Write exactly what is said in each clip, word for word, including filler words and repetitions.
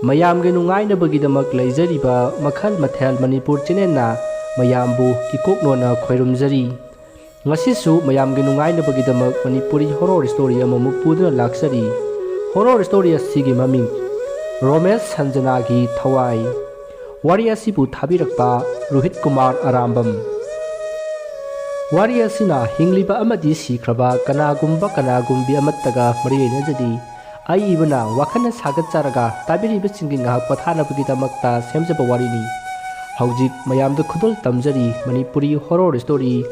ꯃꯌꯥꯝꯒꯤ ꯅꯨꯡꯉꯥꯏꯅꯕꯒꯤꯗꯃꯛ ꯂꯩꯖꯔꯤꯕ ꯃꯈꯜ ꯃꯊꯦꯜ ꯃꯅꯤꯄꯨꯔ ꯆꯦꯅꯦꯜꯅ ꯃꯌꯥꯝꯕꯨ ꯏꯀꯣꯛꯅꯣꯅ ꯈꯣꯏꯔꯨꯝꯖꯔꯤ꯫ ꯉꯁꯤꯁꯨ ꯃꯌꯥꯝꯒꯤ ꯅꯨꯡꯉꯥꯏꯅꯕꯒꯤꯗꯃꯛ ꯃꯅꯤꯄꯨꯔꯤ ꯍꯣꯔꯣꯔ ꯁ꯭ꯇꯣꯔꯤ ꯑꯃꯃꯨꯛ ꯄꯨꯗꯨꯅ ꯂꯥꯛꯆꯔꯤ꯫ ꯍꯣꯔꯣꯔ ꯁ꯭ꯇꯣꯔꯤ ꯑꯁꯤꯒꯤ ꯃꯃꯤꯡ ꯔꯣꯃꯦꯁ ꯁꯟꯖꯅꯥꯒꯤ ꯊꯋꯥꯏ꯫ ꯋꯥꯔꯤ ꯑꯁꯤꯕꯨ ꯊꯥꯕꯤꯔꯛꯄ ꯔꯣꯍꯤꯠ ꯀꯨꯃꯥꯔ ꯑꯔꯥꯝꯕꯝ꯫ ꯋꯥꯔꯤ ꯑꯁꯤꯅ ꯍꯤꯡꯂꯤꯕ ꯑꯃꯗꯤ ꯁꯤꯈ꯭ꯔꯕ ꯀꯅꯥꯒꯨꯝꯕ ꯀꯅꯥꯒꯨꯝꯕꯤ ꯑꯃꯠꯇꯒ ꯃꯔꯤ ꯂꯩꯅꯖꯗꯦ꯫ ꯑꯏꯕꯅ ꯋꯥꯈꯜꯅ ꯁꯥꯒꯠꯆꯔꯒ ꯇꯥꯕꯤꯔꯤꯕꯁꯤꯡꯒꯤ ꯉꯥꯏꯍꯥꯛ ꯄꯣꯊꯥꯅꯕꯒꯤꯗꯃꯛꯇ ꯁꯦꯝꯖꯕ ꯋꯥꯔꯤꯅꯤ꯫ ꯍꯧꯖꯤꯛ ꯃꯌꯥꯝꯗ ꯈꯨꯗꯣꯜ ꯇꯝꯖꯔꯤ ꯃꯅꯤꯄꯨꯔꯤ ꯍꯣꯔꯣꯔ ꯁ꯭ꯇꯣꯔꯤ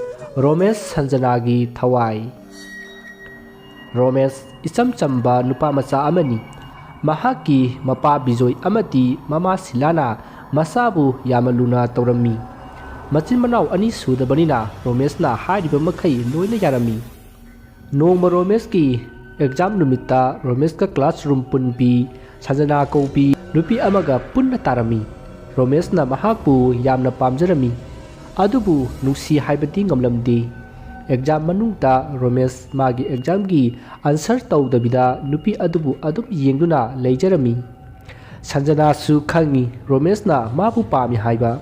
ꯔꯣꯃꯦꯁ ꯁꯟꯖꯅꯥꯒꯤ ꯊꯋꯥꯏ꯫ ꯔꯣꯃꯦꯁ ꯏꯆꯝ ꯆꯝꯕ ꯅꯨꯄꯥ ꯃꯆꯥ ꯑꯃꯅꯤ꯫ ꯃꯍꯥꯛꯀꯤ ꯃꯄꯥ ꯕꯤꯖꯣꯏ ꯑꯃꯗꯤ ꯃꯃꯥ ꯁꯤꯂꯥꯅ ꯃꯆꯥꯕꯨ ꯌꯥꯝꯅ ꯂꯨꯅ ꯇꯧꯔꯝꯃꯤ꯫ ꯃꯆꯤꯟ ꯃꯅꯥꯎ ꯑꯅꯤ ꯁꯨꯗꯕꯅꯤꯅ ꯔꯣꯃꯦꯁꯅ ꯍꯥꯏꯔꯤꯕ ꯃꯈꯩ ꯂꯣꯏꯅ ꯌꯥꯔꯝꯃꯤ꯫ ꯅꯣꯡꯃ ꯔꯣꯃꯦꯁꯀꯤ ꯑꯦꯛꯖꯥꯝ ꯅꯨꯃꯤꯠꯇ ꯔꯣꯃꯦꯁꯀ ꯀ꯭ꯂꯥꯁ ꯔꯨꯝ ꯄꯨꯟꯕꯤ ꯁꯟꯖꯅꯥ ꯀꯧꯕꯤ ꯅꯨꯄꯤ ꯑꯃꯒ ꯄꯨꯟꯅ ꯇꯥꯔꯝꯃꯤ꯫ ꯔꯣꯃꯦꯁꯅ ꯃꯍꯥꯛꯄꯨ ꯌꯥꯝꯅ ꯄꯥꯝꯖꯔꯝꯃꯤ, ꯑꯗꯨꯕꯨ ꯅꯨꯡꯁꯤ ꯍꯥꯏꯕꯗꯤ ꯉꯝꯂꯝꯗꯦ꯫ ꯑꯦꯛꯖꯥꯝ ꯃꯅꯨꯡꯗ ꯔꯣꯃꯦꯁ ꯃꯥꯒꯤ ꯑꯦꯛꯖꯥꯝꯒꯤ ꯑꯟꯁꯔ ꯇꯧꯗꯕꯤꯗ ꯅꯨꯄꯤ ꯑꯗꯨꯕꯨ ꯑꯗꯨꯝ ꯌꯦꯡꯗꯨꯅ ꯂꯩꯖꯔꯝꯃꯤ꯫ ꯁꯟꯖꯅꯥꯁꯨ ꯈꯪꯏ ꯔꯣꯃꯦꯁꯅ ꯃꯥꯕꯨ ꯄꯥꯝꯃꯤ ꯍꯥꯏꯕ꯫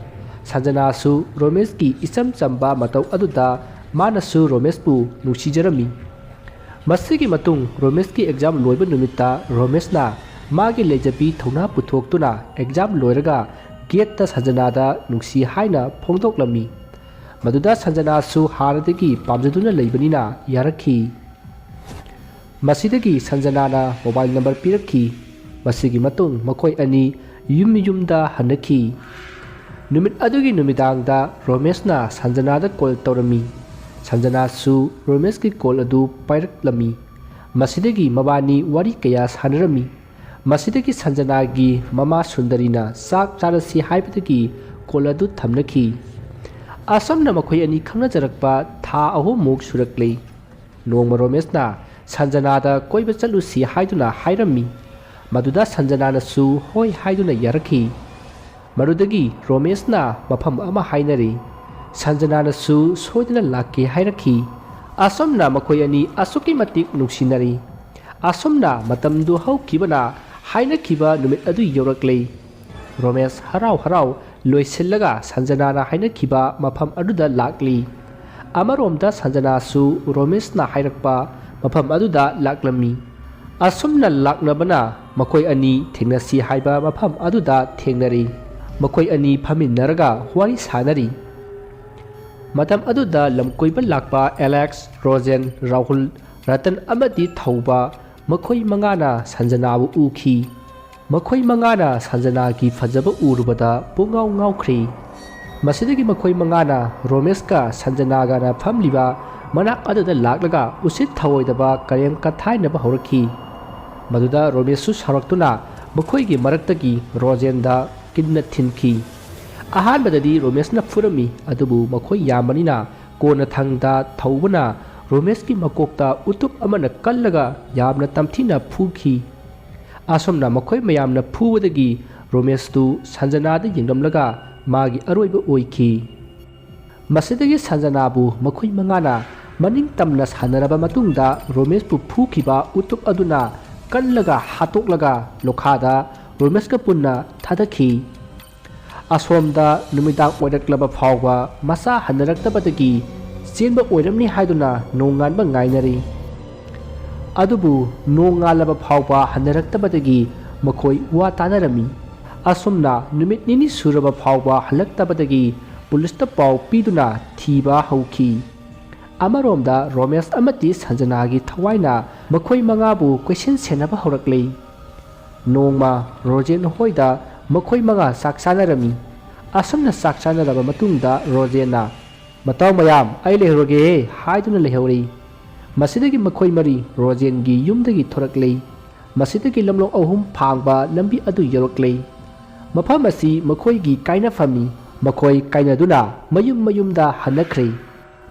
ꯁꯟꯖꯅꯥꯁꯨ ꯔꯣꯃꯦꯁꯀꯤ ꯏꯆꯝ ꯆꯝꯕ ꯃꯇꯧ ꯑꯗꯨꯗ ꯃꯥꯅꯁꯨ ꯔꯣꯃꯦꯁꯄꯨ ꯅꯨꯡꯁꯤꯖꯔꯝꯃꯤ꯫ ꯃꯁꯤꯒꯤ ꯃꯇꯨꯡ ꯔꯣꯃꯦꯁꯀꯤ ꯑꯦꯛꯖꯥꯝ ꯂꯣꯏꯕ ꯅꯨꯃꯤꯠꯇ ꯔꯣꯃꯦꯁꯅ ꯃꯥꯒꯤ ꯂꯩꯖꯕꯤ ꯊꯧꯅꯥ ꯄꯨꯊꯣꯛꯇꯨꯅ ꯑꯦꯛꯖꯥꯝ ꯂꯣꯏꯔꯒ ꯒꯦꯠꯇ ꯁꯟꯖꯅꯥꯗ ꯅꯨꯡꯁꯤ ꯍꯥꯏꯅ ꯐꯣꯡꯗꯣꯛꯂꯝꯃꯤ꯫ ꯃꯗꯨꯗ ꯁꯟꯖꯅꯥꯁꯨ ꯍꯥꯟꯅꯗꯒꯤ ꯄꯥꯝꯖꯗꯨꯅ ꯂꯩꯕꯅꯤꯅ ꯌꯥꯔꯛꯈꯤ꯫ ꯃꯁꯤꯗꯒꯤ ꯁꯟꯖꯅꯥꯅ ꯃꯣꯕꯥꯏꯜ ꯅꯝꯕꯔ ꯄꯤꯔꯛꯈꯤ꯫ ꯃꯁꯤꯒꯤ ꯃꯇꯨꯡ ꯃꯈꯣꯏ ꯑꯅꯤ ꯌꯨꯝ ꯌꯨꯝꯗ ꯍꯟꯅꯈꯤ꯫ ꯅꯨꯃꯤꯠ ꯑꯗꯨꯒꯤ ꯅꯨꯃꯤꯗꯥꯡꯗ ꯔꯣꯃꯦꯁꯅ ꯁꯟꯖꯅꯥꯗ ꯀꯣꯜ ꯇꯧꯔꯝꯃꯤ꯫ ꯁꯟꯖꯅꯥꯁꯨ ꯔꯣꯃꯦꯁꯀꯤ ꯀꯣꯜ ꯑꯗꯨ ꯄꯥꯏꯔꯛꯂꯝꯃꯤ꯫ ꯃꯁꯤꯗꯒꯤ ꯃꯕꯥꯅꯤ ꯋꯥꯔꯤ ꯀꯌꯥ ꯁꯥꯟꯅꯔꯝꯃꯤ꯫ ꯃꯁꯤꯗꯒꯤ ꯁꯟꯖꯅꯥꯒꯤ ꯃꯃꯥ ꯁꯨꯟꯗꯔꯤꯅ ꯆꯥꯛ ꯆꯥꯔꯁꯤ ꯍꯥꯏꯕꯗꯒꯤ ꯀꯣꯜ ꯑꯗꯨ ꯊꯝꯅꯈꯤ꯫ ꯑꯁꯨꯝꯅ ꯃꯈꯣꯏ ꯑꯅꯤ ꯈꯪꯅꯖꯔꯛꯄ ꯊꯥ ꯑꯍꯨꯝꯃꯨꯛ ꯁꯨꯔꯛꯂꯦ꯫ ꯅꯣꯡꯃ ꯔꯣꯃꯦꯁꯅ ꯁꯟꯖꯅꯥꯗ ꯀꯣꯏꯕ ꯆꯠꯂꯨꯁꯤ ꯍꯥꯏꯗꯨꯅ ꯍꯥꯏꯔꯝꯃꯤ꯫ ꯃꯗꯨꯗ ꯁꯟꯖꯅꯥꯅꯁꯨ ꯍꯣꯏ ꯍꯥꯏꯗꯨꯅ ꯌꯥꯔꯛꯈꯤ꯫ ꯃꯗꯨꯗꯒꯤ ꯔꯣꯃꯦꯁꯅ ꯃꯐꯝ ꯑꯃ ꯍꯥꯏꯅꯔꯦ꯫ ꯁꯟꯖꯅꯥꯅꯁꯨ ꯁꯣꯏꯗꯅ ꯂꯥꯛꯀꯦ ꯍꯥꯏꯔꯛꯈꯤ꯫ ꯑꯁꯨꯝꯅ ꯃꯈꯣꯏ ꯑꯅꯤ ꯑꯁꯨꯛꯀꯤ ꯃꯇꯤꯛ ꯅꯨꯡꯁꯤꯅꯔꯤ꯫ ꯑꯁꯨꯝꯅ ꯃꯇꯝꯗꯨ ꯍꯧꯈꯤꯕꯅ ꯍꯥꯏꯅꯈꯤꯕ ꯅꯨꯃꯤꯠ ꯑꯗꯨ ꯌꯧꯔꯛꯂꯦ꯫ ꯔꯣꯃꯦꯁ ꯍꯔꯥꯎ ꯍꯔꯥꯎ ꯂꯣꯏꯁꯤꯜꯂꯒ ꯁꯟꯖꯅꯥꯅ ꯍꯥꯏꯅꯈꯤꯕ ꯃꯐꯝ ꯑꯗꯨꯗ ꯂꯥꯛꯂꯤ꯫ ꯑꯃꯔꯣꯝꯗ ꯁꯟꯖꯅꯥꯁꯨ ꯔꯣꯃꯦꯁꯅ ꯍꯥꯏꯔꯛꯄ ꯃꯐꯝ ꯑꯗꯨꯗ ꯂꯥꯛꯂꯝꯃꯤ꯫ ꯑꯁꯨꯝꯅ ꯂꯥꯛꯅꯕꯅ ꯃꯈꯣꯏ ꯑꯅꯤ ꯊꯦꯡꯅꯁꯤ ꯍꯥꯏꯕ ꯃꯐꯝ ꯑꯗꯨꯗ ꯊꯦꯡꯅꯔꯤ꯫ ꯃꯈꯣꯏ ꯑꯅꯤ ꯐꯝꯃꯤꯟꯅꯔꯒ ꯋꯥꯔꯤ ꯁꯥꯅꯔꯤ꯫ ꯃꯇꯝ ꯑꯗꯨꯗ ꯂꯝꯀꯣꯏꯕ ꯂꯥꯛꯄ ꯑꯦꯂꯦꯛꯁ, ꯔꯣꯖꯦꯟ, ꯔꯥꯍꯨꯜ, ꯔꯇꯟ ꯑꯃꯗꯤ ꯊꯧꯕ, ꯃꯈꯣꯏ ꯃꯉꯥꯅ ꯁꯟꯖꯅꯥꯕꯨ ꯎꯈꯤ꯫ ꯃꯈꯣꯏ ꯃꯉꯥꯅ ꯁꯟꯖꯅꯥꯒꯤ ꯐꯖꯕ ꯎꯔꯨꯕꯗ ꯄꯨꯡꯉꯥꯎ ꯉꯥꯎꯈ꯭ꯔꯦ꯫ ꯃꯁꯤꯗꯒꯤ ꯃꯈꯣꯏ ꯃꯉꯥꯅ ꯔꯣꯃꯦꯁꯀ ꯁꯟꯖꯅꯥꯒꯅ ꯐꯝꯂꯤꯕ ꯃꯅꯥꯛ ꯑꯗꯨꯗ ꯂꯥꯛꯂꯒ ꯎꯁꯤꯠ ꯊꯑꯣꯏꯗꯕ ꯀꯔꯦꯝ ꯀꯊꯥꯏꯅꯕ ꯍꯧꯔꯛꯈꯤ꯫ ꯃꯗꯨꯗ ꯔꯣꯃꯦꯁꯁꯨ ꯁꯥꯎꯔꯛꯇꯨꯅ ꯃꯈꯣꯏꯒꯤ ꯃꯔꯛꯇꯒꯤ ꯔꯣꯖꯦꯟꯗ ꯀꯤꯟꯅ ꯊꯤꯟꯈꯤ꯫ ꯑꯍꯥꯟꯕꯗꯗꯤ ꯔꯣꯃꯦꯁꯅ ꯐꯨꯔꯝꯃꯤ, ꯑꯗꯨꯕꯨ ꯃꯈꯣꯏ ꯌꯥꯝꯕꯅꯤꯅ ꯀꯣꯟꯅꯊꯪꯗ ꯊꯧꯕꯅ ꯔꯣꯃꯦꯁꯀꯤ ꯃꯀꯣꯛꯇ ꯎꯇꯨꯞ ꯑꯃꯅ ꯀꯜꯂꯒ ꯌꯥꯝꯅ ꯇꯝꯊꯤꯅ ꯐꯨꯈꯤ꯫ ꯑꯁꯨꯝꯅ ꯃꯈꯣꯏ ꯃꯌꯥꯝꯅ ꯐꯨꯕꯗꯒꯤ ꯔꯣꯃꯦꯁꯇꯨ ꯁꯟꯖꯅꯥꯗ ꯌꯦꯡꯂꯝꯂꯒ ꯃꯥꯒꯤ ꯑꯔꯣꯏꯕ ꯑꯣꯏꯈꯤ꯫ ꯃꯁꯤꯗꯒꯤ ꯁꯟꯖꯅꯥꯕꯨ ꯃꯈꯣꯏ ꯃꯉꯥꯅ ꯃꯅꯤꯡ ꯇꯝꯅ ꯁꯥꯟꯅꯔꯕ ꯃꯇꯨꯡꯗ ꯔꯣꯃꯦꯁꯄꯨ ꯐꯨꯈꯤꯕ ꯎꯇꯨꯞ ꯑꯗꯨꯅ ꯀꯜꯂꯒ ꯍꯥꯠꯇꯣꯛꯂꯒ ꯂꯣꯈꯥꯗ ꯔꯣꯃꯦꯁꯀ ꯄꯨꯟꯅ ꯊꯥꯗꯈꯤ꯫ ꯑꯁꯣꯝꯗ ꯅꯨꯃꯤꯗꯥꯡ ꯑꯣꯏꯔꯛꯂꯕ ꯐꯥꯎꯕ ꯃꯆꯥ ꯍꯟꯅꯔꯛꯇꯕꯗꯒꯤ ꯆꯦꯟꯕ ꯑꯣꯏꯔꯝꯅꯤ ꯍꯥꯏꯗꯨꯅ ꯅꯣꯡꯉꯥꯟꯕ ꯉꯥꯏꯅꯔꯤ꯫ ꯑꯗꯨꯕꯨ ꯅꯣꯡꯉꯥꯜꯂꯕ ꯐꯥꯎꯕ ꯍꯟꯅꯔꯛꯇꯕꯗꯒꯤ ꯃꯈꯣꯏ ꯋꯥ ꯇꯥꯅꯔꯝꯃꯤ꯫ ꯑꯁꯨꯝꯅ ꯅꯨꯃꯤꯠ ꯅꯤꯅꯤ ꯁꯨꯔꯕ ꯐꯥꯎꯕ ꯍꯜꯂꯛꯇꯕꯗꯒꯤ ꯄꯨꯂꯤꯁꯇ ꯄꯥꯎ ꯄꯤꯗꯨꯅ ꯊꯤꯕ ꯍꯧꯈꯤ꯫ ꯑꯃꯔꯣꯝꯗ ꯔꯣꯃꯦꯁ ꯑꯃꯗꯤ ꯁꯟꯖꯅꯥꯒꯤ ꯊꯋꯥꯏꯅ ꯃꯈꯣꯏ ꯃꯉꯥꯕꯨ ꯀꯣꯏꯁꯦꯟ ꯁꯦꯟꯅꯕ ꯍꯧꯔꯛꯂꯦ꯫ ꯅꯣꯡꯃ ꯔꯣꯖꯦꯟ ꯍꯣꯏꯗ ꯃꯈꯣꯏ ꯃꯉꯥ ꯆꯥꯛ ꯆꯥꯅꯔꯝꯃꯤ꯫ ꯑꯁꯨꯝꯅ ꯆꯥꯛ ꯆꯥꯅꯔꯕ ꯃꯇꯨꯡꯗ ꯔꯣꯖꯦꯟꯅ, "ꯃꯇꯥꯎ ꯃꯌꯥꯝ, ꯑꯩ ꯂꯩꯍꯧꯔꯒꯦꯍꯦ" ꯍꯥꯏꯗꯨꯅ ꯂꯩꯍꯧꯔꯤ꯫ ꯃꯁꯤꯗꯒꯤ ꯃꯈꯣꯏ ꯃꯔꯤ ꯔꯣꯖꯦꯟꯒꯤ ꯌꯨꯝꯗꯒꯤ ꯊꯣꯔꯛꯂꯦ꯫ ꯃꯁꯤꯗꯒꯤ ꯂꯝꯂꯣꯡ ꯑꯍꯨꯝ ꯐꯥꯡꯕ ꯂꯝꯕꯤ ꯑꯗꯨ ꯌꯧꯔꯛꯂꯦ꯫ ꯃꯐꯝ ꯑꯁꯤ ꯃꯈꯣꯏꯒꯤ ꯀꯥꯏꯅꯐꯝꯅꯤ꯫ ꯃꯈꯣꯏ ꯀꯥꯏꯅꯗꯨꯅ ꯃꯌꯨꯝ ꯃꯌꯨꯝꯗ ꯍꯟꯅꯈ꯭ꯔꯦ꯫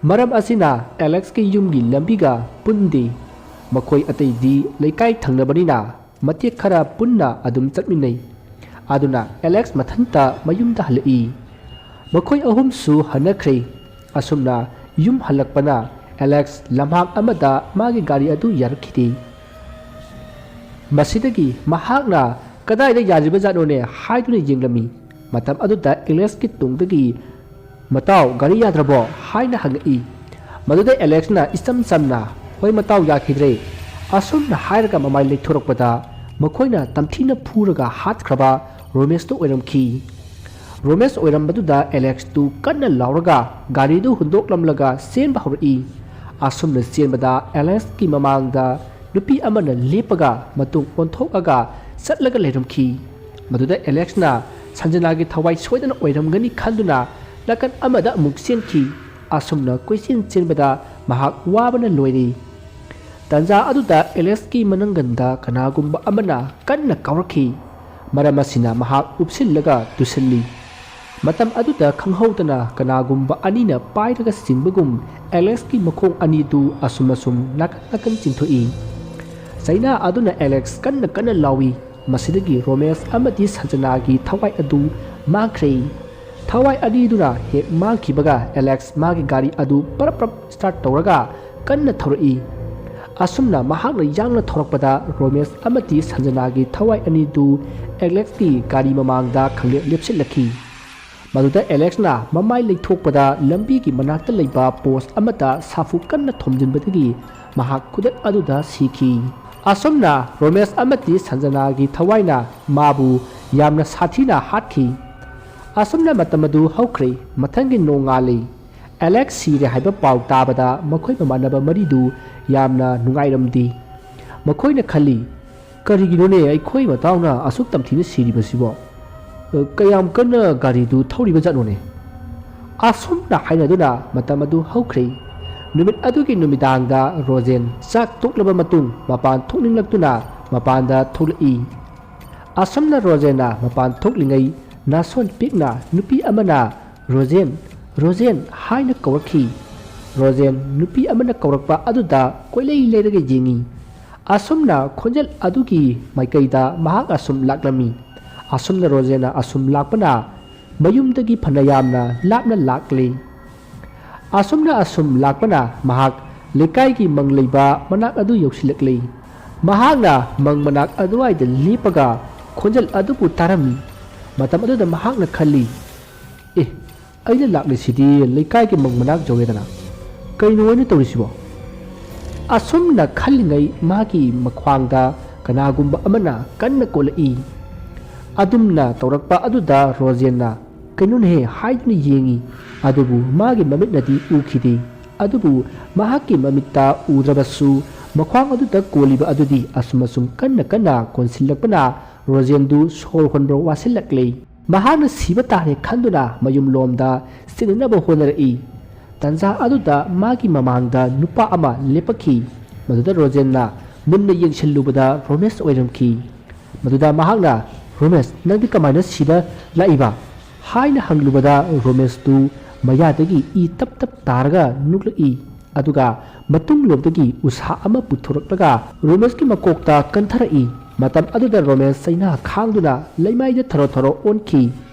ꯃꯔꯝ ꯑꯁꯤꯅ ꯑꯦꯂꯦꯛꯁꯀꯤ ꯌꯨꯝꯒꯤ ꯂꯝꯕꯤꯒ ꯄꯨꯟꯗꯦ꯫ ꯃꯈꯣꯏ ꯑꯇꯩꯗꯤ ꯂꯩꯀꯥꯏ ꯊꯪꯅꯕꯅꯤꯅ ꯃꯇꯦꯛ ꯈꯔ ꯄꯨꯟꯅ ꯑꯗꯨꯝ ꯆꯠꯃꯤꯟꯅꯩ꯫ ꯑꯗꯨꯅ ꯑꯦꯂꯦꯛꯁ ꯃꯊꯟꯇ ꯃꯌꯨꯝꯗ ꯍꯜꯂꯛꯏ꯫ ꯃꯈꯣꯏ ꯑꯍꯨꯝꯁꯨ ꯍꯟꯅꯈ꯭ꯔꯦ꯫ ꯑꯁꯨꯝꯅ ꯌꯨꯝ ꯍꯜꯂꯛꯄꯅ ꯑꯦꯂꯦꯛꯁ ꯂꯝꯍꯥꯡ ꯑꯃꯗ ꯃꯥꯒꯤ ꯒꯥꯔꯤ ꯑꯗꯨ ꯌꯥꯔꯛꯈꯤꯗꯦ꯫ ꯃꯁꯤꯗꯒꯤ ꯃꯍꯥꯛꯅ "ꯀꯗꯥꯏꯗ ꯌꯥꯗ꯭ꯔꯤꯕꯖꯥꯠꯅꯣꯅꯦ?" ꯍꯥꯏꯗꯨꯅ ꯌꯦꯡꯂꯝꯃꯤ꯫ ꯃꯇꯝ ꯑꯗꯨꯗ ꯑꯦꯂꯦꯛꯁꯀꯤ ꯇꯨꯡꯗꯒꯤ "ꯃꯇꯥꯎ, ꯒꯥꯔꯤ ꯌꯥꯗ꯭ꯔꯕꯣ?" ꯍꯥꯏꯅ ꯍꯪꯉꯛꯏ꯫ ꯃꯗꯨꯗ ꯑꯦꯂꯦꯛꯁꯅ ꯏꯆꯝ ꯆꯝꯅ, "ꯍꯣꯏ ꯃꯇꯥꯎ, ꯌꯥꯈꯤꯗ꯭ꯔꯦ" ꯑꯁꯨꯝꯅ ꯍꯥꯏꯔꯒ ꯃꯃꯥꯏ ꯂꯩꯊꯣꯔꯛꯄꯗ ꯃꯈꯣꯏꯅ ꯇꯝꯊꯤꯅ ꯐꯨꯔꯒ ꯍꯥꯠꯈ꯭ꯔꯕ ꯔꯣꯃꯦꯁꯇꯨ ꯑꯣꯏꯔꯝꯈꯤ꯫ ꯔꯣꯃꯦꯁ ꯑꯣꯏꯔꯝꯕꯗꯨꯗ ꯑꯦꯂꯦꯛꯁꯇꯨ ꯀꯟꯅ ꯂꯥꯎꯔꯒ ꯒꯥꯔꯤꯗꯨ ꯍꯨꯟꯗꯣꯛꯂꯝꯂꯒ ꯆꯦꯟꯕ ꯍꯧꯔꯛꯏ꯫ ꯑꯁꯨꯝꯅ ꯆꯦꯟꯕꯗ ꯑꯦꯂꯦꯛꯁꯀꯤ ꯃꯃꯥꯡꯗ ꯅꯨꯄꯤ ꯑꯃꯅ ꯂꯦꯞꯄꯒ ꯃꯇꯨꯡ ꯑꯣꯟꯊꯣꯛꯑꯒ ꯆꯠꯂꯒ ꯂꯩꯔꯝꯈꯤ꯫ ꯃꯗꯨꯗ ꯑꯦꯂꯦꯛꯁꯅ ꯁꯟꯖꯅꯥꯒꯤ ꯊꯋꯥꯏ ꯁꯣꯏꯗꯅ ꯑꯣꯏꯔꯝꯒꯅꯤ ꯈꯟꯗꯨꯅ ꯅꯥꯀꯟ ꯑꯃꯗ ꯑꯃꯨꯛ ꯆꯦꯟꯈꯤ꯫ ꯑꯁꯨꯝꯅ ꯀꯣꯏꯆꯦꯟ ꯆꯦꯟꯕꯗ ꯃꯍꯥꯛ ꯋꯥꯕꯅ ꯂꯣꯏꯔꯦ꯫ ꯇꯥꯟꯖꯥ ꯑꯗꯨꯗ ꯑꯦꯂꯦꯛꯁꯀꯤ ꯃꯅꯪꯒꯟꯗ ꯀꯅꯥꯒꯨꯝꯕ ꯑꯃꯅ ꯀꯟꯅ ꯀꯥꯎꯔꯛꯈꯤ꯫ ꯃꯔꯝ ꯑꯁꯤꯅ ꯃꯍꯥꯛ ꯎꯞꯁꯤꯜꯂꯒ ꯇꯨꯁꯤꯜꯂꯤ꯫ ꯃꯇꯝ ꯑꯗꯨꯗ ꯈꯪꯍꯧꯗꯅ ꯀꯅꯥꯒꯨꯝꯕ ꯑꯅꯤꯅ ꯄꯥꯏꯔꯒ ꯆꯤꯡꯕꯒꯨꯝ ꯑꯦꯂꯦꯛꯁꯀꯤ ꯃꯈꯣꯡ ꯑꯅꯤꯗꯨ ꯑꯁꯨꯝ ꯑꯁꯨꯝ ꯅꯥꯀꯟ ꯅꯥꯀꯟ ꯆꯤꯡꯊꯣꯛꯏ꯫ ꯆꯩꯅꯥ ꯑꯗꯨꯅ ꯑꯦꯂꯦꯛꯁ ꯀꯟꯅ ꯀꯟꯅ ꯂꯥꯎꯏ꯫ ꯃꯁꯤꯗꯒꯤ ꯔꯣꯃꯦꯁ ꯑꯃꯗꯤ ꯁꯟꯖꯅꯥꯒꯤ ꯊꯋꯥꯏ ꯑꯗꯨ ꯃꯥꯡꯈ꯭ꯔꯦ꯫ ꯊꯋꯥꯏ ꯑꯅꯤꯗꯨꯅ ꯍꯦꯛ ꯃꯥꯡꯈꯤꯕꯒ ꯑꯦꯂꯦꯛꯁ ꯃꯥꯒꯤ ꯒꯥꯔꯤ ꯑꯗꯨ ꯄꯔꯞ ꯄꯔꯞ start ꯇꯧꯔꯒ ꯀꯟꯅ ꯊꯧꯔꯛꯏ꯫ ꯑꯁꯨꯝꯅ ꯃꯍꯥꯛꯅ ꯌꯥꯡꯅ ꯊꯧꯔꯛꯄꯗ ꯔꯣꯃꯦꯁ ꯑꯃꯗꯤ ꯁꯟꯖꯅꯥꯒꯤ ꯊꯋꯥꯏ ꯑꯅꯤꯗꯨ ꯑꯦꯂꯦꯛꯁꯀꯤ ꯒꯥꯔꯤ ꯃꯃꯥꯡꯗ ꯈꯪꯂꯦꯞ ꯂꯦꯞꯁꯤꯜꯂꯛꯈꯤ꯫ ꯃꯗꯨꯗ ꯑꯦꯂꯦꯛꯁꯅ ꯃꯃꯥꯏ ꯂꯩꯊꯣꯛꯄꯗ ꯂꯝꯕꯤꯒꯤ ꯃꯅꯥꯛꯇ ꯂꯩꯕ ꯄꯣꯁ ꯑꯃꯗ ꯁꯥꯐꯨ ꯀꯟꯅ ꯊꯣꯝꯖꯤꯟꯕꯗꯒꯤ ꯃꯍꯥꯛ ꯈꯨꯗꯛ ꯑꯗꯨꯗ ꯁꯤꯈꯤ꯫ ꯑꯁꯨꯝꯅ ꯔꯣꯃꯦꯁ ꯑꯃꯗꯤ ꯁꯟꯖꯅꯥꯒꯤ ꯊꯋꯥꯏꯅ ꯃꯥꯕꯨ ꯌꯥꯝꯅ ꯁꯥꯊꯤꯅ ꯍꯥꯠꯈꯤ꯫ ꯑꯁꯨꯝꯅ ꯃꯇꯝ ꯑꯗꯨ ꯍꯧꯈ꯭ꯔꯦ꯫ ꯃꯊꯪꯒꯤ ꯅꯣꯡꯉꯥꯜꯂꯤ꯫ ꯑꯦꯂꯦꯛꯁ ꯁꯤꯔꯦ ꯍꯥꯏꯕ ꯄꯥꯎ ꯇꯥꯕꯗ ꯃꯈꯣꯏ ꯃꯃꯥꯟꯅꯕ ꯃꯔꯤꯗꯨ ꯌꯥꯝꯅ ꯅꯨꯡꯉꯥꯏꯔꯝꯗꯦ꯫ ꯃꯈꯣꯏꯅ ꯈꯜꯂꯤ, "ꯀꯔꯤꯒꯤꯅꯣꯅꯦ ꯑꯩꯈꯣꯏ ꯃꯇꯥꯎꯅ ꯑꯁꯨꯛ ꯇꯝꯊꯤꯅ ꯁꯤꯔꯤꯕꯁꯤꯕꯣ? ꯀꯌꯥꯝ ꯀꯟꯅ ꯒꯥꯔꯤꯗꯨ ꯊꯧꯔꯤꯕ ꯖꯥꯠꯅꯣꯅꯦ?" ꯑꯁꯨꯝꯅ ꯍꯥꯏꯅꯗꯨꯅ ꯃꯇꯝ ꯑꯗꯨ ꯍꯧꯈ꯭ꯔꯦ꯫ ꯅꯨꯃꯤꯠ ꯑꯗꯨꯒꯤ ꯅꯨꯃꯤꯗꯥꯡꯗ ꯔꯣꯖꯦꯟ ꯆꯥꯛ ꯇꯣꯛꯂꯕ ꯃꯇꯨꯡ ꯃꯄꯥꯟ ꯊꯣꯛꯅꯤꯡꯂꯛꯇꯨꯅ ꯃꯄꯥꯟꯗ ꯊꯣꯛꯂꯛꯏ꯫ ꯑꯁꯨꯝꯅ ꯔꯣꯖꯦꯟꯅ ꯃꯄꯥꯟ ꯊꯣꯛꯂꯤꯉꯩ ꯅꯥꯁꯣꯟ ꯄꯤꯛꯅ ꯅꯨꯄꯤ ꯑꯃꯅ "ꯔꯣꯖꯦꯟ, ꯔꯣꯖꯦꯟ" ꯍꯥꯏꯅ ꯀꯧꯔꯛꯈꯤ꯫ ꯔꯣꯖꯦꯟ ꯅꯨꯄꯤ ꯑꯃꯅ ꯀꯧꯔꯛꯄ ꯑꯗꯨꯗ ꯀꯣꯏꯂꯩ ꯂꯩꯔꯒ ꯌꯦꯡꯉꯤ꯫ ꯑꯁꯨꯝꯅ ꯈꯣꯟꯖꯦꯜ ꯑꯗꯨꯒꯤ ꯃꯥꯏꯀꯩꯗ ꯃꯍꯥꯛ ꯑꯁꯨꯝ ꯂꯥꯛꯂꯝꯃꯤ꯫ ꯑꯁꯨꯝꯅ ꯔꯣꯖꯦꯟꯅ ꯑꯁꯨꯝ ꯂꯥꯛꯄꯅ ꯃꯌꯨꯝꯗꯒꯤ ꯐꯅ ꯌꯥꯝꯅ ꯂꯥꯞꯅ ꯂꯥꯛꯂꯤ꯫ ꯑꯁꯨꯝꯅ ꯑꯁꯨꯝ ꯂꯥꯛꯄꯅ ꯃꯍꯥꯛ ꯂꯩꯀꯥꯏꯒꯤ ꯃꯪ ꯂꯩꯕ ꯃꯅꯥꯛ ꯑꯗꯨ ꯌꯧꯁꯤꯜꯂꯛꯂꯤ꯫ ꯃꯍꯥꯛꯅ ꯃꯪ ꯃꯅꯥꯛ ꯑꯗꯨꯋꯥꯏꯗ ꯂꯦꯞꯄꯒ ꯈꯣꯟꯖꯦꯜ ꯑꯗꯨꯕꯨ ꯇꯥꯔꯝꯃꯤ꯫ ꯃꯇꯝ ꯑꯗꯨꯗ ꯃꯍꯥꯛꯅ ꯈꯜꯂꯤ, "ꯑꯦ, ꯑꯩꯅ ꯂꯥꯛꯂꯤꯁꯤꯗꯤ ꯂꯩꯀꯥꯏꯒꯤ ꯃꯪ ꯃꯅꯥꯛ ꯌꯧꯔꯦꯗꯅ꯫ ꯀꯩꯅꯣ ꯑꯩꯅ ꯇꯧꯔꯤꯁꯤꯕꯣ?" ꯑꯁꯨꯝꯅ ꯈꯜꯂꯤꯉꯩ ꯃꯥꯒꯤ ꯃꯈ꯭ꯋꯥꯡꯗ ꯀꯅꯥꯒꯨꯝꯕ ꯑꯃꯅ ꯀꯟꯅ ꯀꯣꯜꯂꯛꯏ꯫ ꯑꯗꯨꯝꯅ ꯇꯧꯔꯛꯄ ꯑꯗꯨꯗ ꯔꯣꯖꯦꯟꯅ "ꯀꯩꯅꯣꯅꯦꯍꯦ?" ꯍꯥꯏꯗꯨꯅ ꯌꯦꯡꯉꯤ꯫ ꯑꯗꯨꯕꯨ ꯃꯥꯒꯤ ꯃꯃꯤꯠꯅꯗꯤ ꯎꯈꯤꯗꯦ꯫ ꯑꯗꯨꯕꯨ ꯃꯍꯥꯛꯀꯤ ꯃꯃꯤꯠꯇ ꯎꯗ꯭ꯔꯕꯁꯨ ꯃꯈ꯭ꯋꯥꯡ ꯑꯗꯨꯗ ꯀꯣꯜꯂꯤꯕ ꯑꯗꯨꯗꯤ ꯑꯁꯨꯝ ꯑꯁꯨꯝ ꯀꯟꯅ ꯀꯟꯅ ꯀꯣꯟꯁꯤꯜꯂꯛꯄꯅ ꯔꯣꯖꯦꯟꯗꯨ ꯁꯣꯔ ꯍꯣꯟꯕ ꯋꯥꯁꯤꯜꯂꯛꯂꯦ꯫ ꯃꯍꯥꯛꯅ ꯁꯤꯕ ꯇꯥꯔꯦ ꯈꯟꯗꯨꯅ ꯃꯌꯨꯝꯂꯣꯝꯗ ꯆꯦꯟꯅꯅꯕ ꯍꯣꯠꯅꯔꯛꯏ꯫ ꯇꯟꯖꯥ ꯑꯗꯨꯗ ꯃꯥꯒꯤ ꯃꯃꯥꯡꯗ ꯅꯨꯄꯥ ꯑꯃ ꯂꯦꯞꯄꯛꯈꯤ꯫ ꯃꯗꯨꯗ ꯔꯣꯖꯦꯟꯅ ꯃꯨꯟꯅ ꯌꯦꯡꯁꯤꯜꯂꯨꯕꯗ ꯔꯣꯃꯦꯁ ꯑꯣꯏꯔꯝꯈꯤ꯫ ꯃꯗꯨꯗ ꯃꯍꯥꯛꯅ, "ꯔꯣꯃꯦꯁ, ꯅꯪꯗꯤ ꯀꯃꯥꯏꯅ ꯁꯤꯗ ꯂꯥꯛꯏꯕ?" ꯍꯥꯏꯅ ꯍꯪꯂꯨꯕꯗ ꯔꯣꯃꯦꯁꯇꯨ ꯃꯌꯥꯗꯒꯤ ꯏ ꯇꯞ ꯇꯞ ꯇꯥꯔꯒ ꯅꯣꯛꯂꯛꯏ꯫ ꯑꯗꯨꯒ ꯃꯇꯨꯡꯂꯣꯝꯗꯒꯤ ꯎꯁꯥ ꯑꯃ ꯄꯨꯊꯣꯔꯛꯂꯒ ꯔꯣꯃꯦꯁꯀꯤ ꯃꯀꯣꯛꯇ ꯀꯟꯊꯔꯛꯏ꯫ ꯃꯇꯝ ꯑꯗꯨꯗ ꯔꯣꯃꯦꯁ ꯆꯩꯅꯥ ꯈꯥꯡꯗꯨꯅ ꯂꯩꯃꯥꯏꯗ ꯊꯔꯣ ꯊꯔꯣ ꯑꯣꯟꯈꯤ꯫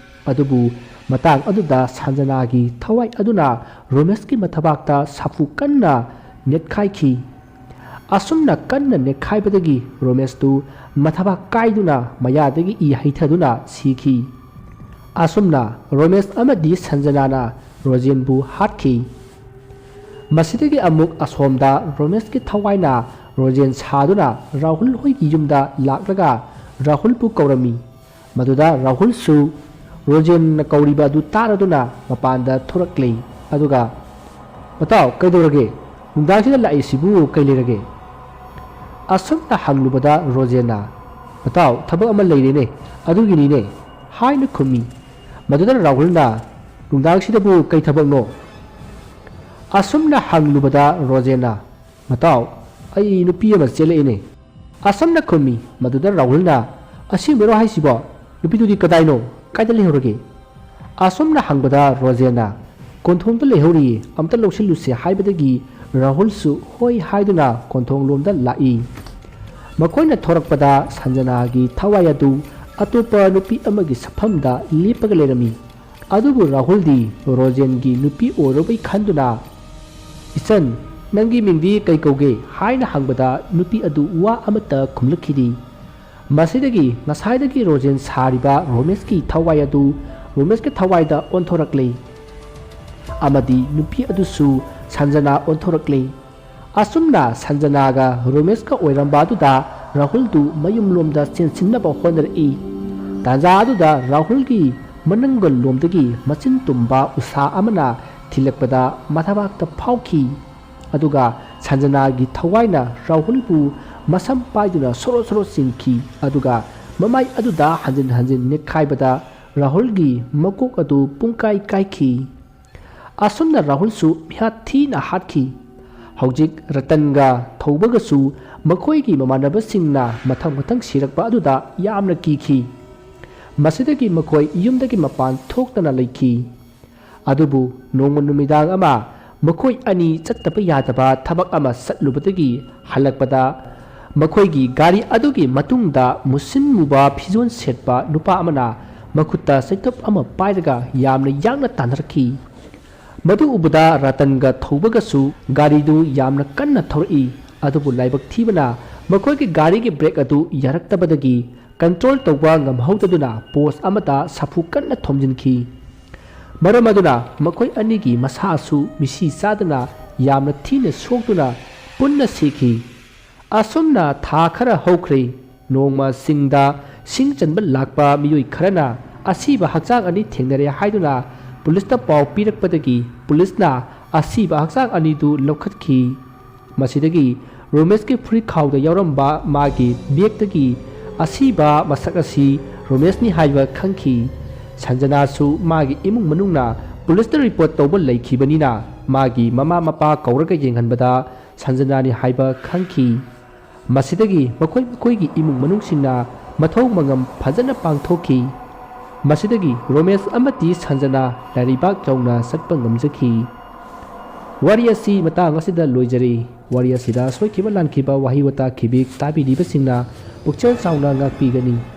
ꯑꯗꯨꯕꯨ ꯃꯇꯥꯡ ꯑꯗꯨꯗ ꯁꯟꯖꯅꯥꯒꯤ ꯊꯋꯥꯏ ꯑꯗꯨꯅ ꯔꯣꯃꯦꯁꯀꯤ ꯃꯊꯕꯥꯛꯇ ꯁꯥꯐꯨ ꯀꯟꯅ ꯅꯦꯠꯈꯥꯏꯈꯤ꯫ ꯑꯁꯨꯝꯅ ꯀꯟꯅ ꯅꯦꯠꯈꯥꯏꯕꯗꯒꯤ ꯔꯣꯃꯦꯁꯇꯨ ꯃꯊꯕꯥꯛ ꯀꯥꯏꯗꯨꯅ ꯃꯌꯥꯗꯒꯤ ꯏ ꯍꯩꯊꯗꯨꯅ ꯁꯤꯈꯤ꯫ ꯑꯁꯨꯝꯅ ꯔꯣꯃꯦꯁ ꯑꯃꯗꯤ ꯁꯟꯖꯅꯥꯅ ꯔꯣꯖꯦꯟꯕꯨ ꯍꯥꯠꯈꯤ꯫ ꯃꯁꯤꯗꯒꯤ ꯑꯃꯨꯛ ꯑꯁꯣꯝꯗ ꯔꯣꯃꯦꯁꯀꯤ ꯊꯋꯥꯏꯅ ꯔꯣꯖꯦꯟ ꯁꯥꯗꯨꯅ ꯔꯥꯍꯨꯜ ꯍꯣꯏꯒꯤ ꯌꯨꯝꯗ ꯂꯥꯛꯂꯒ ꯔꯥꯍꯨꯜꯕꯨ ꯀꯧꯔꯝꯃꯤ꯫ ꯃꯗꯨꯗ ꯔꯥꯍꯨꯜꯁꯨ ꯔꯣꯖꯦꯟꯅ ꯀꯧꯔꯤꯕ ꯑꯗꯨ ꯇꯥꯔꯗꯨꯅ ꯃꯄꯥꯟꯗ ꯊꯣꯔꯛꯂꯦ꯫ ꯑꯗꯨꯒ, "ꯃꯇꯥꯎ, ꯀꯩꯗꯧꯔꯒꯦ? ꯅꯨꯡꯗꯥꯡꯁꯤꯗ ꯂꯥꯛꯏꯁꯤꯕꯨ ꯀꯩ ꯂꯩꯔꯒꯦ?" ꯑꯁꯨꯝꯅ ꯍꯪꯂꯨꯕꯗ ꯔꯣꯖꯦꯟꯅ, "ꯃꯇꯥꯎ, ꯊꯕꯛ ꯑꯃ ꯂꯩꯔꯦꯅꯦ, ꯑꯗꯨꯒꯤꯅꯤꯅꯦ," ꯍꯥꯏꯅ ꯈꯨꯝꯃꯤ꯫ ꯃꯗꯨꯗ ꯔꯥꯍꯨꯜꯅ, "ꯅꯨꯡꯗꯥꯡꯁꯤꯗꯕꯨ ꯀꯩ ꯊꯕꯛꯅꯣ?" ꯑꯁꯨꯝꯅ ꯍꯪꯂꯨꯕꯗ ꯔꯣꯖꯦꯟꯅ, "ꯃꯇꯥꯎ, ꯑꯩ ꯅꯨꯄꯤ ꯑꯃ ꯆꯦꯜꯂꯛꯏꯅꯦ," ꯑꯁꯨꯝꯅ ꯈꯨꯝꯃꯤ꯫ ꯃꯗꯨꯗ ꯔꯥꯍꯨꯜꯅ, "ꯑꯁꯦꯡꯕꯩꯔꯣ ꯍꯥꯏꯁꯤꯕꯣ? ꯅꯨꯄꯤꯗꯨꯗꯤ ꯀꯗꯥꯏꯅꯣ? ꯀꯥꯏꯗ ꯂꯩꯍꯧꯔꯒꯦ?" ꯑꯁꯨꯝꯅ ꯍꯪꯕꯗ ꯔꯣꯖꯦꯟꯅ, "ꯀꯣꯟꯊꯣꯡꯗ ꯂꯩꯍꯧꯔꯤꯌꯦ, ꯑꯝꯇ ꯂꯧꯁꯤꯜꯂꯨꯁꯦ" ꯍꯥꯏꯕꯗꯒꯤ ꯔꯥꯍꯨꯜꯁꯨ ꯍꯣꯏ ꯍꯥꯏꯗꯨꯅ ꯀꯣꯟꯊꯣꯡꯂꯣꯝꯗ ꯂꯥꯛꯏ꯫ ꯃꯈꯣꯏꯅ ꯊꯣꯔꯛꯄꯗ ꯁꯟꯖꯅꯥꯒꯤ ꯊꯋꯥꯏ ꯑꯗꯨ ꯑꯇꯣꯞꯄ ꯅꯨꯄꯤ ꯑꯃꯒꯤ ꯁꯛꯐꯝꯗ ꯂꯦꯞꯄꯒ ꯂꯩꯔꯝꯃꯤ꯫ ꯑꯗꯨꯕꯨ ꯔꯥꯍꯨꯜꯗꯤ ꯔꯣꯖꯦꯟꯒꯤ ꯅꯨꯄꯤ ꯑꯣꯏꯔꯨꯕꯩ ꯈꯟꯗꯨꯅ, "ꯏꯆꯟ, "ꯅꯪꯒꯤ ꯃꯤꯡꯗꯤ ꯀꯩ ꯀꯧꯒꯦ?" ꯍꯥꯏꯅ ꯍꯪꯕꯗ ꯅꯨꯄꯤ ꯑꯗꯨ ꯋꯥ ꯑꯃꯠꯇ ꯈꯨꯝꯂꯛꯈꯤꯗꯦ꯫ ꯃꯁꯤꯗꯒꯤ ꯉꯁꯥꯏꯗꯒꯤ ꯔꯣꯖꯦꯟ ꯁꯥꯔꯤꯕ ꯔꯣꯃꯦꯁꯀꯤ ꯊꯋꯥꯏ ꯑꯗꯨ ꯔꯣꯃꯦꯁꯀꯤ ꯊꯋꯥꯏꯗ ꯑꯣꯟꯊꯣꯔꯛꯂꯦ꯫ ꯑꯃꯗꯤ ꯅꯨꯄꯤ ꯑꯗꯨꯁꯨ ꯁꯟꯖꯅꯥ ꯑꯣꯟꯊꯣꯔꯛꯂꯦ꯫ ꯑꯁꯨꯝꯅ ꯁꯟꯖꯅꯥꯒ ꯔꯣꯃꯦꯁꯀ ꯑꯣꯏꯔꯝꯕ ꯑꯗꯨꯗ ꯔꯥꯍꯨꯜꯗꯨ ꯃꯌꯨꯝꯂꯣꯝꯗ ꯆꯦꯟꯁꯤꯟꯅꯕ ꯍꯣꯠꯅꯔꯛꯏ꯫ ꯇꯥꯟꯖꯥ ꯑꯗꯨꯗ ꯔꯥꯍꯨꯜꯒꯤ ꯃꯅꯪꯒꯜ ꯂꯣꯝꯗꯒꯤ ꯃꯆꯤꯟ ꯇꯨꯝꯕ ꯎꯁꯥ ꯑꯃꯅ ꯊꯤꯜꯂꯛꯄꯗ ꯃꯊꯕꯥꯛꯇ ꯐꯥꯎꯈꯤ꯫ ꯑꯗꯨꯒ ꯁꯟꯖꯅꯥꯒꯤ ꯊꯋꯥꯏꯅ ꯔꯥꯍꯨꯜꯕꯨ ꯃꯁꯝ ꯄꯥꯏꯗꯨꯅ ꯁꯣꯔꯣ ꯁꯣꯔꯣ ꯆꯤꯡꯈꯤ꯫ ꯑꯗꯨꯒ ꯃꯃꯥꯏ ꯑꯗꯨꯗ ꯍꯟꯖꯤꯟ ꯍꯟꯖꯤꯟ ꯅꯦꯠꯈꯥꯏꯕꯗ ꯔꯥꯍꯨꯜꯒꯤ ꯃꯀꯣꯛ ꯑꯗꯨ ꯄꯨꯡꯀꯥꯏ ꯀꯥꯏꯈꯤ꯫ ꯑꯁꯨꯝꯅ ꯔꯥꯍꯨꯜꯁꯨ ꯃꯤꯍꯥꯠ ꯊꯤꯅ ꯍꯥꯠꯈꯤ꯫ ꯍꯧꯖꯤꯛ ꯔꯇꯟꯒ ꯊꯧꯕꯒꯁꯨ ꯃꯈꯣꯏꯒꯤ ꯃꯃꯥꯟꯅꯕꯁꯤꯡꯅ ꯃꯊꯪ ꯃꯊꯪ ꯁꯤꯔꯛꯄ ꯑꯗꯨꯗ ꯌꯥꯝꯅ ꯀꯤꯈꯤ꯫ ꯃꯁꯤꯗꯒꯤ ꯃꯈꯣꯏ ꯌꯨꯝꯗꯒꯤ ꯃꯄꯥꯟ ꯊꯣꯛꯇꯅ ꯂꯩꯈꯤ꯫ ꯑꯗꯨꯕꯨ ꯅꯣꯡꯃ ꯅꯨꯃꯤꯗꯥꯡ ꯑꯃ ꯃꯈꯣꯏ ꯑꯅꯤ ꯆꯠꯇꯕ ꯌꯥꯗꯕ ꯊꯕꯛ ꯑꯃ ꯆꯠꯂꯨꯕꯗꯒꯤ ꯍꯜꯂꯛꯄꯗ ꯃꯈꯣꯏꯒꯤ ꯒꯥꯔꯤ ꯑꯗꯨꯒꯤ ꯃꯇꯨꯡꯗ ꯃꯨꯁꯤꯟ ꯃꯨꯕ ꯐꯤꯖꯣꯜ ꯁꯦꯠꯄ ꯅꯨꯄꯥ ꯑꯃꯅ ꯃꯈꯨꯠꯇ ꯆꯩꯇꯨꯞ ꯑꯃ ꯄꯥꯏꯔꯒ ꯌꯥꯝꯅ ꯌꯥꯡꯅ ꯇꯥꯟꯅꯔꯛꯈꯤ꯫ ꯃꯗꯨ ꯎꯕꯗ ꯔꯇꯟꯒ ꯊꯧꯕꯒꯁꯨ ꯒꯥꯔꯤꯗꯨ ꯌꯥꯝꯅ ꯀꯟꯅ ꯊꯧꯔꯛꯏ꯫ ꯑꯗꯨꯕꯨ ꯂꯥꯏꯕꯛ ꯊꯤꯕꯅ ꯃꯈꯣꯏꯒꯤ ꯒꯥꯔꯤꯒꯤ ꯕ꯭ꯔꯦꯛ ꯑꯗꯨ ꯌꯥꯔꯛꯇꯕꯗꯒꯤ ꯀꯟꯇ꯭ꯔꯣꯜ ꯇꯧꯕ ꯉꯝꯍꯧꯗꯗꯨꯅ ꯄꯣꯁ ꯑꯃꯗ ꯁꯥꯐꯨ ꯀꯟꯅ ꯊꯣꯝꯖꯤꯟꯈꯤ꯫ ꯃꯔꯝ ꯑꯗꯨꯅ ꯃꯈꯣꯏ ꯑꯅꯤꯒꯤ ꯃꯁꯥꯁꯨ ꯃꯤꯁꯤ ꯆꯥꯗꯨꯅ ꯌꯥꯝꯅ ꯊꯤꯅ ꯁꯣꯛꯇꯨꯅ ꯄꯨꯟꯅ ꯁꯤꯈꯤ꯫ ꯑꯁꯨꯝꯅ ꯊꯥ ꯈꯔ ꯍꯧꯈ꯭ꯔꯦ꯫ ꯅꯣꯡꯃ ꯆꯤꯡꯗ ꯁꯤꯡ ꯆꯟꯕ ꯂꯥꯛꯄ ꯃꯤꯑꯣꯏ ꯈꯔꯅ ꯑꯁꯤꯕ ꯍꯛꯆꯥꯡ ꯑꯅꯤ ꯊꯦꯡꯅꯔꯦ ꯍꯥꯏꯗꯨꯅ ꯄꯨꯂꯤꯁꯇ ꯄꯥꯎ ꯄꯤꯔꯛꯄꯗꯒꯤ ꯄꯨꯂꯤꯁꯅ ꯑꯁꯤꯕ ꯍꯛꯆꯥꯡ ꯑꯅꯤꯗꯨ ꯂꯧꯈꯠꯈꯤ꯫ ꯃꯁꯤꯗꯒꯤ ꯔꯣꯃꯦꯁꯀꯤ ꯐꯨꯔꯤꯠꯈꯥꯎꯗ ꯌꯥꯎꯔꯝꯕ ꯃꯥꯒꯤ ꯕꯦꯒꯇꯒꯤ ꯑꯁꯤꯕ ꯃꯁꯛ ꯑꯁꯤ ꯔꯣꯃꯦꯁꯅꯤ ꯍꯥꯏꯕ ꯈꯪꯈꯤ꯫ ꯁꯟꯖꯅꯥꯁꯨ ꯃꯥꯒꯤ ꯏꯃꯨꯡ ꯃꯅꯨꯡꯅ ꯄꯨꯂꯤꯁꯇ ꯔꯤꯄꯣꯔꯠ ꯇꯧꯕ ꯂꯩꯈꯤꯕꯅꯤꯅ ꯃꯥꯒꯤ ꯃꯃꯥ ꯃꯄꯥ ꯀꯧꯔꯒ ꯌꯦꯡꯍꯟꯕꯗ ꯁꯟꯖꯅꯥꯅꯤ ꯍꯥꯏꯕ ꯈꯪꯈꯤ꯫ ꯃꯁꯤꯗꯒꯤ ꯃꯈꯣꯏ ꯃꯈꯣꯏꯒꯤ ꯏꯃꯨꯡ ꯃꯅꯨꯡꯁꯤꯡꯅ ꯃꯊꯧ ꯃꯉꯝ ꯐꯖꯅ ꯄꯥꯡꯊꯣꯛꯈꯤ꯫ ꯃꯁꯤꯗꯒꯤ ꯔꯣꯃꯦꯁ ꯑꯃꯗꯤ ꯁꯟꯖꯅꯥ ꯂꯥꯏꯔꯩꯕꯥꯛ ꯌꯧꯅ ꯆꯠꯄ ꯉꯝꯖꯈꯤ꯫ ꯋꯥꯔꯤ ꯑꯁꯤ ꯃꯇꯥꯡ ꯑꯁꯤꯗ ꯂꯣꯏꯖꯔꯦ꯫ ꯋꯥꯔꯤ ꯑꯁꯤꯗ ꯁꯣꯏꯈꯤꯕ ꯂꯥꯟꯈꯤꯕ ꯋꯥꯍꯩ ꯋꯥꯇꯥ ꯈꯤꯕꯤꯛ ꯇꯥꯕꯤꯔꯤꯕꯁꯤꯡꯅ ꯄꯨꯛꯆꯦꯜ ꯆꯥꯎꯅ ꯉꯥꯛꯄꯤꯒꯅꯤ꯫